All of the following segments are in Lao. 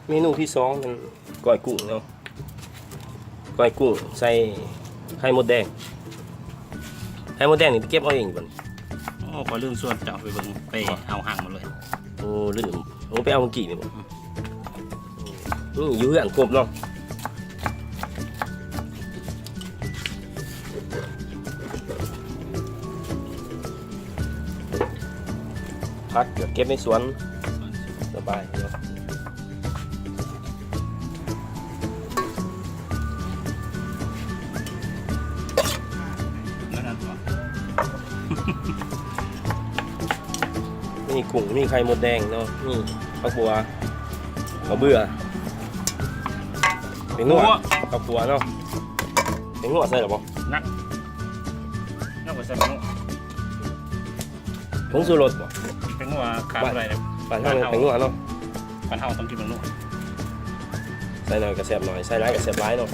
ເມນູທີສອງແມ່ນກ້ອຍກຸ້ງເນາະ ກ້ອຍກຸ້ງໃສ່ໄຂ່ມົດແດງ. ໄຂ່ມົດແດງນີ້ໄປເກັບເອົາເອງຢູ່ບໍ່ນີ້? ໂອ້ ຂ້ອຍລືມຊວນເຈົ້າໄປເບິ່ງ ໄປເອົາຮັງມາເລີຍ. ໂອ້ ລືມ ໂອ້ ໄປເອົາມື້ກີ້ນີ້ບໍ່? ອືມ ນີ້ຢູ່ເຮືອນຄົບເນາະ. ຜັກກໍເກັບໃນສວນ ສະບາຍເນາະ. ມີກຸ້ງ ມີໄຂ່ມົດແດງເນາະ ມີຜັກບົ່ວ ເຂົ້າເບືອ ແປ້ງນົວ ເຂົ້າຂົ້ວເນາະ. ແປ້ງນົວໃສ່ແລ້ວບໍ່? ຍັງ ຍັງບໍ່ໃສ່ແປ້ງນົວ. ຜົງຊູລົດບໍ່? ແປ້ງນົວຂາດບໍ່ໄດ້ເດ້ ບ້ານເຮົາແມ່ນແປ້ງນົວເນາະ. ບ້ານເຮົາຕ້ອງກິນແປ້ງນົວ ໃສ່ໜ້ອຍກໍແຊບໜ້ອຍ ໃສ່ຫຼາຍກໍແຊບຫຼາຍເນາະ.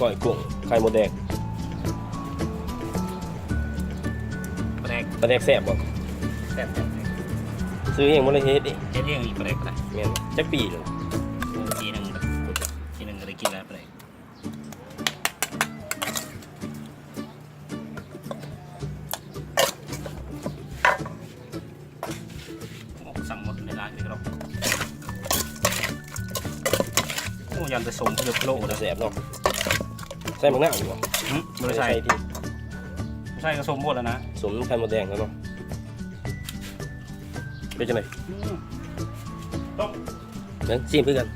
ກ້ອຍກຸ້ງໄຂ່ມົດແດງ ປາແດກ ປາແດກແຊບບໍ່? ແຊບ ແຊບ ແຊບ. ຊື້ເອງບໍ່ໄດ້ເຮັດເອງ? ເຮັດເອງອີກປາແດກກໍໄດ້. ແມ່ນບໍ່? ຈັກປີແລ້ວ? ໂອ້ ປີໜຶ່ງ ປີໜຶ່ງກໍໄດ້ກິນແລ້ວປາແດກ. ໂອ້ ສັ່ງໝົດຫຼາຍໆເລີຍເນາະ. ໂອ້ ຢ້ານແຕ່ສົ້ມເກືອບໂລນະ. ແຊບເນາະ. ໃສ່ໝາກນາວຢູ່ບໍ່? ຫຶ? ບໍ່ໄດ້ໃສ່ ບໍ່ໄດ້ໃສ່ຕິ. ໃສ່ກໍສົ້ມໝົດແລ້ວນະ. ສົ້ມໄຂ່ມົດແດງແລ້ວເນາະ. ເປັນຈັ່ງໃດ? ອືມ ຕ້ອງ ເບິ່ງ ຊີມຄືກັນ.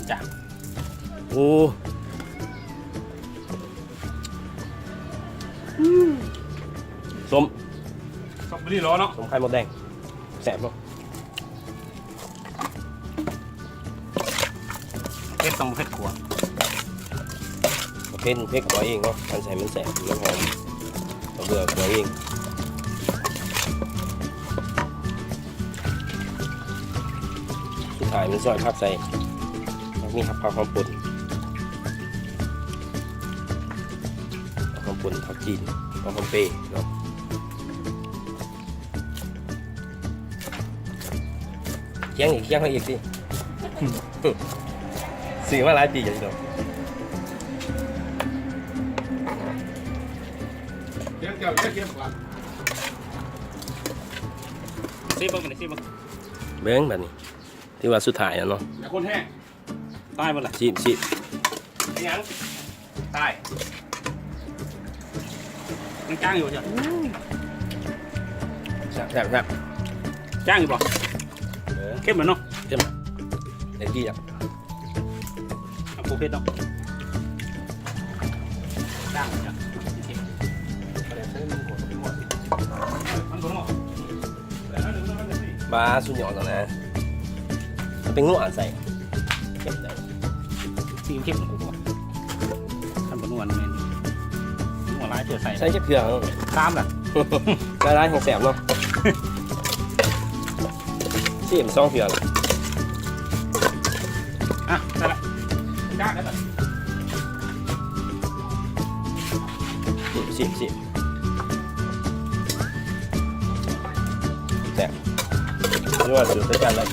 ຈ້າ ໂອ້ ອືມ ສົ້ມ ສະຕໍເບີຣີ້ເນາະ ສົ້ມໄຂ່ມົດແດງ ແຊບເນາະ. ເຜັດຕ້ອງເຜັດຂົ້ວ ເຜັດ ເຜັດຂົ້ວເອງເນາະ ມັນຊິໃຫ້ມັນແຊບ ມັນຫອມ ເອົາເບືອຂົ້ວເອງ. ສຸດທ້າຍມັນຊອຍຜັກໃສ່ ມັນມີຜັກຫອມປົ່ນ ຜັກຫອມປົ່ນ ຜັກຈີນ ຫອມເປເນາະ. ຄຽງອີກ ຄຽງເຮົາອີກຕິ ຊື້ມາຫຼາຍປີແລ້ວ ຄຽງເຈົ້າ ຄຽງ ຄຽງຂວາ ຊີມເບິ່ງ ຊີມເບິ່ງ ເບິ່ງບາດນີ້ ຖືວ່າສຸດທ້າຍແລ້ວເນາະ ຢ່າຄົນແຮງ. ຕາຍບໍ່ລະ? ຊີມ ຊີມ ເປັນຫຍັງ? ຕາຍ ມັນຈ້າງຢູ່ບໍ່? ແຊບ ແຊບ ແຊບ ຈ້າງຢູ່ບໍ່? ເອີ ເຂັ້ມແລ້ວເນາະ ເຂັ້ມ ເຕັມທີ່ແລ້ວ ເອົາບໍ່ເຜັດເນາະ ຈ້າງຢູ່ຈ້າງ ເຂັ້ມ ມັນບໍ່ນົວ ບາ ສຸດຍອດແລ້ວນະ ເອົາແປ້ງນົວໃສ່ ເຂັ້ມໄດ໋ ສີເຂັ້ມກວ່າ ຄັນບໍ່ນົວແມ່ນ ນົວຫຼາຍເທື່ອໃສ່ ໃສ່ຈັກເທື່ອ ສາມລະ ໃສ່ຫຼາຍແຮງແຊບເນາະ ຊີມສອງເທື່ອລະ ອ່ະ ໃສ່ລະ ຈ້າງແລ້ວ ຊີມ ຊີມ ແຊບ ຫຼືວ່າສູດໃສ່ຈານໄດ້